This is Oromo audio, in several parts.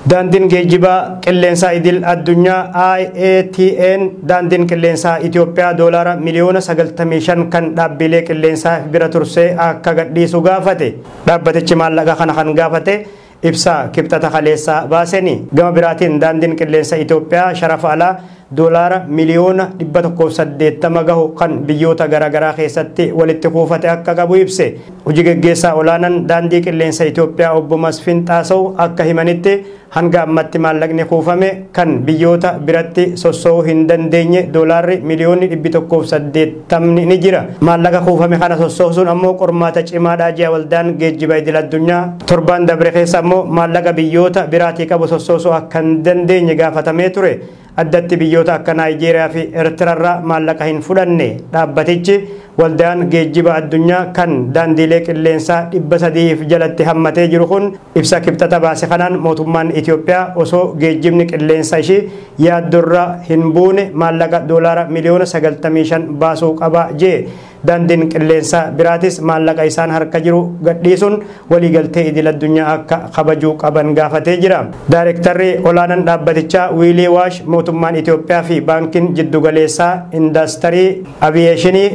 Daandiin geejjibaa qilleensaa idil addunyaa IATN daandiin qilleensaa Itoophiyaa doolaara miliyoona 95 kan dhaabbilee qilleensaa bira tursee akka gadhiisu gaafate. Dhaabbatichi maallaqa kana kan gaafate ibsa Kibxata kaleessaa baaseni. Gama biraatiin daandiin qilleensa Itoophiyaa sharafa alaa doolaara miliyoona 180 gahu kan biyyoota garaagaraa keessatti walitti kuufate akka qabu ibse. Hojii geggeessaa olaanaan daandii qilleensa Itoophiyaa obbo Masfin Xaasaw akka himanitti, hanga ammatti maallaqni kuufame kan biyyoota biratti sossoo'uu hin dandeenye doolaarri miliyoonni 180 ni jira. Maallaqa kuufame kana sossoosuun ammoo qormaata cimaadhaa ji'a waldaan geejjiba idil addunyaa. Torbaan dabre keessa ammoo maallaqa biyyoota biraatii qabu sossoosuu akka hin dandeenye gaafatamee ture. Addatti biyyoota akka Naayijeeriyaa fi Eertiraarraa maallaqa hin fudhanne. Dhaabbatichi waldaan geejjiba addunyaa kan daandiilee qilleensaa 300 jalatti hammatee jiru kun ibsa Kibxata baase kanaan, mootummaan Itoophiyaa osoo geejjibni qilleensa ishii yaaddorra hin buune maallaqa doolaara miliyoona 95 baasuu qaba jee. Daandiin qilleensaa biraatis maallaqa isaan harka jiru gadhiisuun waliigaltee idil addunyaa akka kabajuu qaban gaafatee jira. Daayirektarri olaanaan dhaabbatichaa Wiilii Waash mootummaan Itoophiyaa fi baankiin jiddugaleessaa indaastirii aviyeeshinii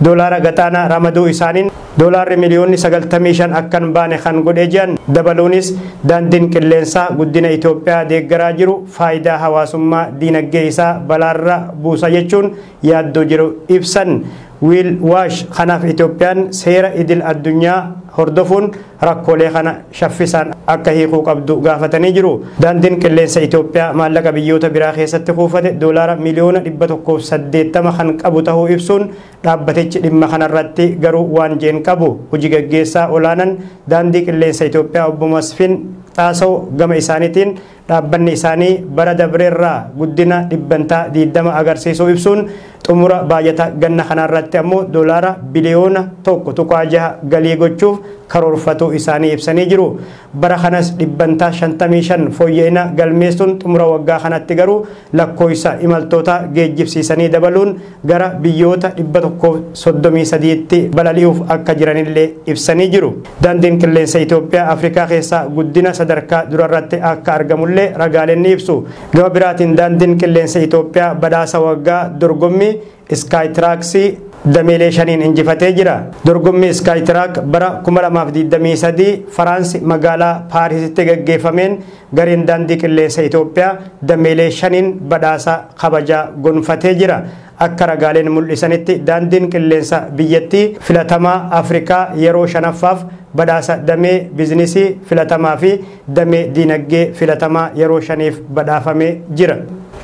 doolaara gaxaanaa ramaduu isaaniin doolaarri miliyoonni 95 akkan baane kan godhe jiran. Dabaluunis daandiin qilleensaa guddina Itoophiyaa deeggaraa jiru faayidaa hawaasummaa diinagdee isaa balaarra buusa jechuun yaaddoo jiru ibsan. Wiil Waash kanaaf Itoophiyaan seera idil addunyaa hordofuun rakkoolee kana shaffisaan akka hiikuu qabdu gaafatanii jiru. Daandiin qilleensa Itoophiyaa maallaqa biyyoota biraa keessatti kuufate doolaara miliyoona 180 kan qabu ta'uu ibsuun, dhaabbatichi dhimma kanarratti garuu waan jeen qabu. Hojii gaggeessaa olaanaan daandii qilleensa Itoophiyaa obbo Masfin Xaasaw gama isaaniitiin dhaabbanni isaanii bara dabreerraa guddina 20% agarsiisuu ibsuun, xumura baajata ganna kanarratti ammoo doolaara biliyoona 1.6 galii gochuuf karoorfatuu isaanii ibsanii jiru. Bara kanas 55% fooyya'ina galmeessuun xumura waggaa kanatti garuu lakkoofsa imaltoota geejjibsiisanii dabaluun gara biyyoota 133tti balali'uuf akka jiranillee ibsanii jiru. Daandiin qilleensa Itoophiyaa Afrikaa keessaa guddina sadarkaa durarratti akka argamullee ragaaleen ni ibsu. Gama biraatiin daandiin qilleensa Itoophiyaa badhaasa waggaa dorgommii Skytrax dameelee shaniin injifatee jira. Dorgommii Skytrax bara 2023 Faraansi magaalaa Paarisitti gaggeeffameen gareen daandii qilleensa Itoophiyaa dameelee shaniin badhaasa kabajaa gonfatee jira. Akka ragaaleen mul'isanitti daandiin qilleensa biyyattii filatamaa Afrikaa yeroo shanaffaaf badhaasa damee biizinisii filatamaa fi damee diinagdee filatamaa yeroo shaniif badhaafamee jira.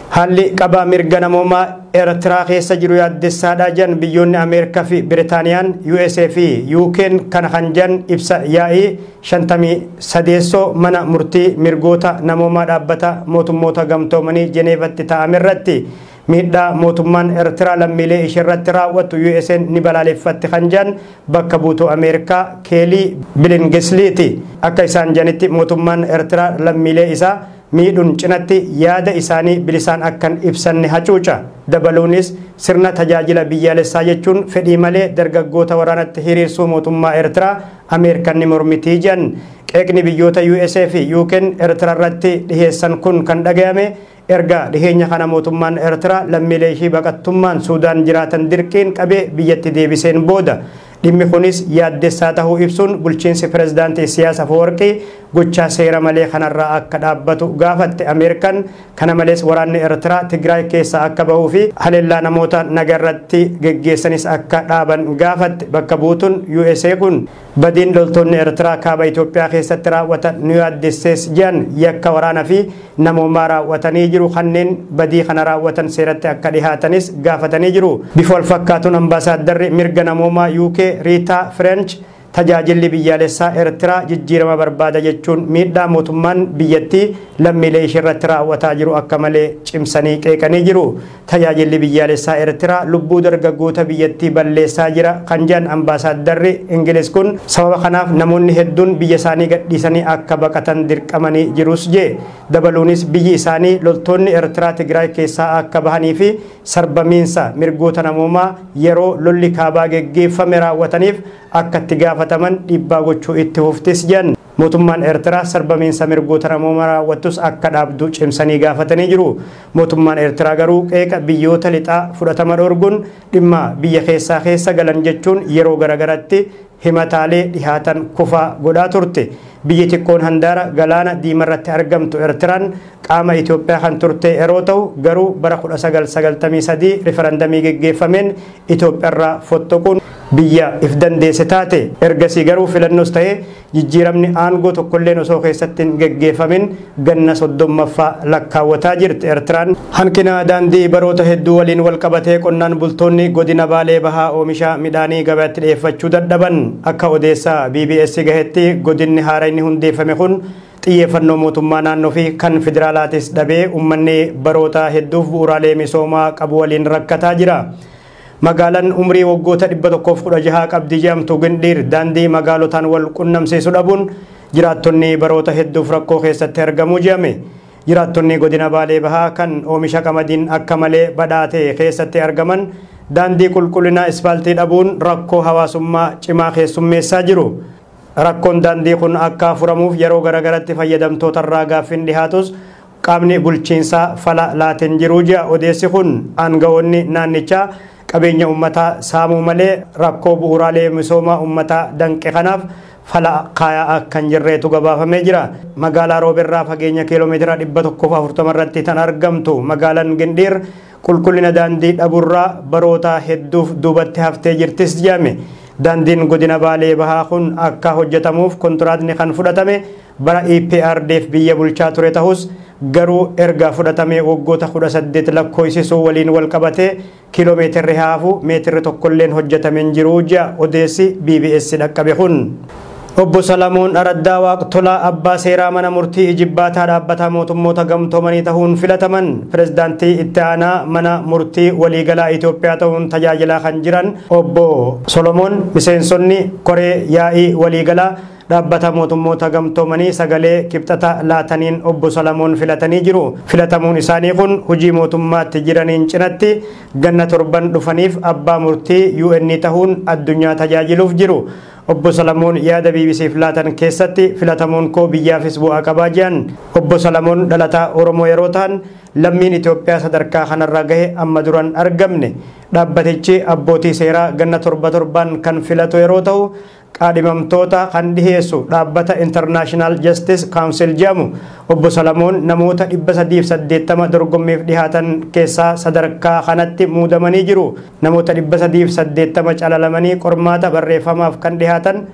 Haalli qabaa mirga namoomaa Eertiraa keessa jiru yaaddessaadha jedhan biyyoonni Ameerikaa fi Biritaaniyaan, USA fi UK'n. Kana kan jedhan ibsa yaa'ii 53ffaa mana murtii mirgoota namoomaa dhaabbata mootummoota gamtoomanii Jeneevatti taa'ame irratti. Miidhaa mootummaan Eertiraa lammiilee isheerratti raawwattu USA'n ni balaaleffatti kan jedhan bakka buutuu Ameerikaa Keelii Bilingisliiti. Akka isaan jedhanitti mootummaan Eertiraa lammiilee isaa miidhuun cinatti yaada isaanii bilisaan akkan ibsanne hacuuca. Dabaluunis sirna tajaajila biyyaalessaa jechuun fedhii malee dargaggoota waraanatti hiriirsuu mootummaa Eertiraa Ameerikaan ni mormitii jedhan. Qeeqni biyyoota USA fi UK'n Eertiraa irratti dhiheessan kun kan dhagayame erga dhiheenya kana mootummaan Eertiraa lammiilee ishii baqattummaan Suudaan jiraatan dirqiin qabee biyyatti deebiseen booda. Dhimmi kunis yaaddessaa tahuu ibsuun bulchiinsi pirezidaantii Isiyaas Afwerqii gochaa seera malee kanarraa akka dhaabbatu gaafatte Ameerikaan. Kana malees waraanni Eertiraa Tigraay keessaa akka bahuu fi haleellaa namoota naga irratti geggeessanis akka dhaaban gaafatte. Bakka buutuun USA kun badiin loltoonni Eertiraa kaaba Itoophiyaa keessatti raawwatan nu yaaddessees jedhan. Yakka waraanaa fi namoomaa raawwatanii jiru, kanneen badii kana raawwatan seeratti akka dhihaatanis gaafatanii jiru. Bifa wal fakkaatuun ambaasaaddarri mirga namoomaa UK Riitaa French tajaajilli biyyaalessaa Eertiraa jijjiirama barbaada jechuun miidhaa mootummaan biyyattii lammiilee isheerratti raawwataa jiru akka malee cimsanii qeeqanii jiru. Tajaajilli biyyaalessaa Eertiraa lubbuu dargaggoota biyyattii balleessaa jira kan jedhan ambaasaaddarri Ingiliz kun, sababa kanaaf namoonni hedduun biyya isaanii gadhiisanii akka baqatan dirqamanii jirus jee. Dabaluunis biyyi isaanii loltoonni Eertiraa Tigraay keessaa akka bahanii fi sarbamiinsa mirgoota namoomaa yeroo lolli kaabaa geggeeffame raawwataniif akka itti gaafataman dhiibbaa gochuu itti fuftis jedhan. Mootummaan Eertiraa sarbamiinsa mirgoota namoomaa raawwattus akka dhaabdu cimsanii gaafatanii jiru. Mootummaan Eertiraa garuu qeeqa biyyoota lixaa fudhatama dhoorguun dhimma biyya keessaa keessa galan jechuun yeroo garagaratti himataalee dhihaatan kufaa godhaa turte. Biyyi xiqqoon handaara galaana diimarratti argamtu Eertiraan qaama Itoophiyaa kan turte yeroo ta'u, garuu bara 1993 rifarandamii geggeeffameen Itoophiyaarraa fottoquun biyya if dandeesse taate. Ergasii garuu filannoos ta'ee jijjiiramni aangoo tokkolleen osoo keessatti hin geggeeffamin ganna 30ffaa lakkaawwataa jirti Eertiraan. Hanqina daandii baroota hedduu waliin wal qabatee qonnaan bultoonni godina Baalee Bahaa oomisha midhaanii gabaatti dhiyeeffachuu dadhaban. Akka odeessaa BBS gahetti, godinni haaraa inni hundeeffame kun xiyyeeffannoo mootummaa naannoo fi kan federaalaatis dhabee uummanni baroota hedduuf bu'uuraalee misoomaa qabu waliin rakkataa jira. Magaalaan umrii waggoota 116 qabdi jedhamtu Gindhiir daandii magaalotaan wal qunnamsiisu dhabuun jiraattonni baroota hedduuf rakkoo keessatti argamuu jedhame. Jiraattonni godina Baalee Bahaa kan oomisha qamadiin akka malee badhaate keessatti argaman daandii qulqullina ispaaltii dhabuun rakkoo hawaasummaa cimaa keessummeessaa jiru. Rakkoon daandii kun akka furamuuf yeroo garagaratti fayyadamtoota irraa gaaffiin dhihaatus qaamni bulchiinsaa fala laateen jiru jedha odeessi kun. Aangawoonni naannichaa qabeenya uummataa saamuu malee rakkoo bu'uuraalee misoomaa uummataa danqe kanaaf fala kaayaa akka hin jirreetu gabaafamee jira. Magaalaa Rooberraa fageenya kiiloomeetira 140 irratti kan argamtu magaalaan Gindhiir qulqullina daandii dhabuurraa baroota hedduuf duubatti haftee jirtis jedhame. Daandiin godina Baalee Bahaa kun akka hojjetamuuf kontiraatni kan fudhatame bara EPRDF biyya bulchaa ture ta'us, garuu erga fudhatamee waggoota 18 lakkoofsisuu waliin wal qabatee kiiloomeetirri haafu meetirri tokkolleen hojjetamee hin jiru jedha odeessi BBS dhaqqabe kun. Obbo Salamoon Araddaa Waaqtolaa abbaa seeraa mana murtii Ijibbaataa dhaabbata mootummoota gamtoomanii ta'uun filataman. Pirezidaantii itti aanaa mana murtii waliigalaa Itoophiyaa ta'uun tajaajilaa kan jiran Obbo Solomoon, miseensonni koree yaa'ii waliigalaa dhaabbata mootummoota gamtoomanii sagalee kibxata laataniin Obbo Solomoon filatanii jiru. Filatamuun isaanii kun hojii mootummaatti jiraniin cinatti ganna 7 dhufaniif abbaa murtii UN ta'uun addunyaa tajaajiluuf jiru. Obbo Salamoon yaada BBCf laatan keessatti filatamuun koo biyyaafis bu'aa qabaa jedhan. Obbo Salamoon dhalataa Oromoo yeroo ta'an, lammiin Itoophiyaa sadarkaa kanarra gahe amma duran argamne. Dhaabbatichi abbootii seeraa ganna torba torbaan kan filatu yeroo ta'u, qaadhimamtoota kan dhiheessu dhaabbata International Justice Council jedhamu. Obbo Salamoon namoota 380 dorgommiif dhihaatan keessaa sadarkaa kanatti muudamanii jiru. Namoota 380 calalamanii qormaata barreeffamaaf kan dhihaatan,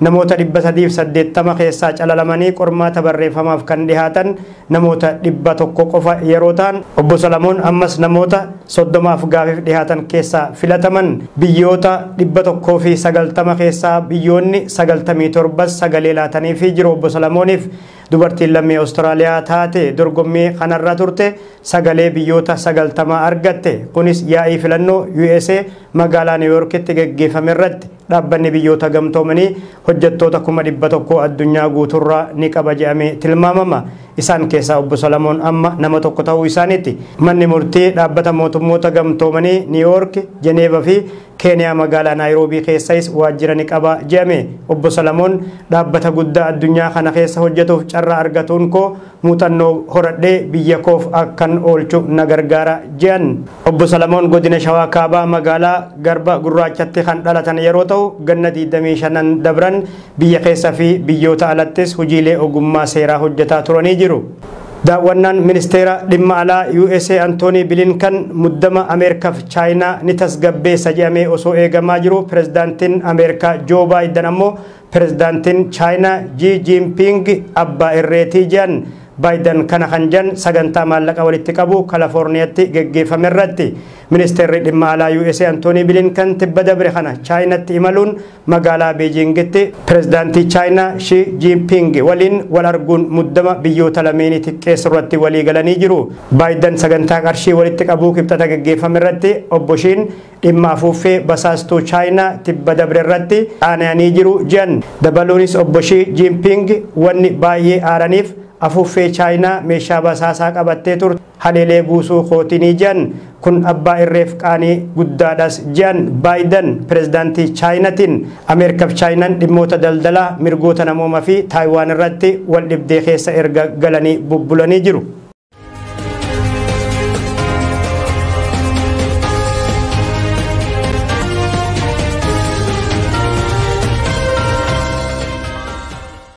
namoota 380 keessaa calalamanii qormaata barreeffamaaf kan dhihaatan namoota 100 qofa yeroo ta'an, Obbo Salamoon ammas namoota 30f gaafiif dhihaatan keessaa filataman. Biyyoota 190 keessaa biyyoonni 97 sagalee laataniifii jiru Obbo Salamooniif. Dubartiin lammii Awustiraaliyaa taate dorgommii kanarra turte sagalee biyyoota 90 argatte. Kunis yaa'ii filannoo USA magaalaa Niw Yoorkitti geggeeffame irratti. Dhaabbanni biyyoota gamtoomanii hojjettoota 100,000 addunyaa guuturraa ni qaba jedhamee tilmaamama. Isaan keessaa Obbo Salamoon amma nama tokko ta'uu isaaniiti. Manni murtii dhaabbata mootummoota gamtoomanii Niw Yoork, Jeneevaa fi Keeniyaa magaalaa Naayiroobii keessas waajjira ni qaba jedhame. Obbo Salamoon dhaabbata guddaa addunyaa kana keessa hojjetuuf carraa argatuun koo muuxannoo horadhee biyya koof akkan oolchu na gargaara jedhan. Obbo Salamoon godina Shawaa Kaabaa magaalaa Garba Gurraachatti kan dhalatan yeroo ta'u, ganna 25 dabran biyya keessa fi biyyoota alattis hojiilee ogummaa seeraa hojjetaa turanii jiru. Daawwannaan ministeera dhimma alaa USA Antoonii Bilinkan muddama Ameerikaa fi Chaayinaa ni tasgabbeessa jedhamee osoo eegamaa jiru, pirezidaantiin Ameerikaa Joo Baayiden ammoo pirezidaantiin Chaayinaa Xi Jinping abbaa irreetii jedhan. Baayiden kana kan jedhan sagantaa maallaqa walitti qabu Kalifoorniyaatti geggeeffame irratti. Ministeerri dhimma alaa USA Antoonii Bilinkan tibba dabre kana Chaayinaatti imaluun magaalaa Beejingitti pirezidaantii Chaayinaa Xi Jinping waliin wal arguun muddama biyyoota lameenii xiqqeessu irratti walii galanii jiru. Baayiden sagantaa qarshii walitti qabuu kibxata geggeeffame irratti obbo Shiin dhimma afuuffee basaastuu Chaayinaa tibba dabre irratti aananii jiru jedhan. Dabaluunis obbo Xi Jinping wanni baay'ee aaraniif afuuffee Chaayinaa meeshaa basaasaa qabattee turte haleelee buusuu kootinii jedhan. Kun abbaa irreef qaanii guddaadhas jedhan Baayiden pirezidaantii Chaayinatiin. Ameerikaaf Chaayinaan dhimmoota daldalaa, mirgoota namoomaa fi Taayiwaan irratti wal dhibdee keessa erga galanii bubbulanii jiru.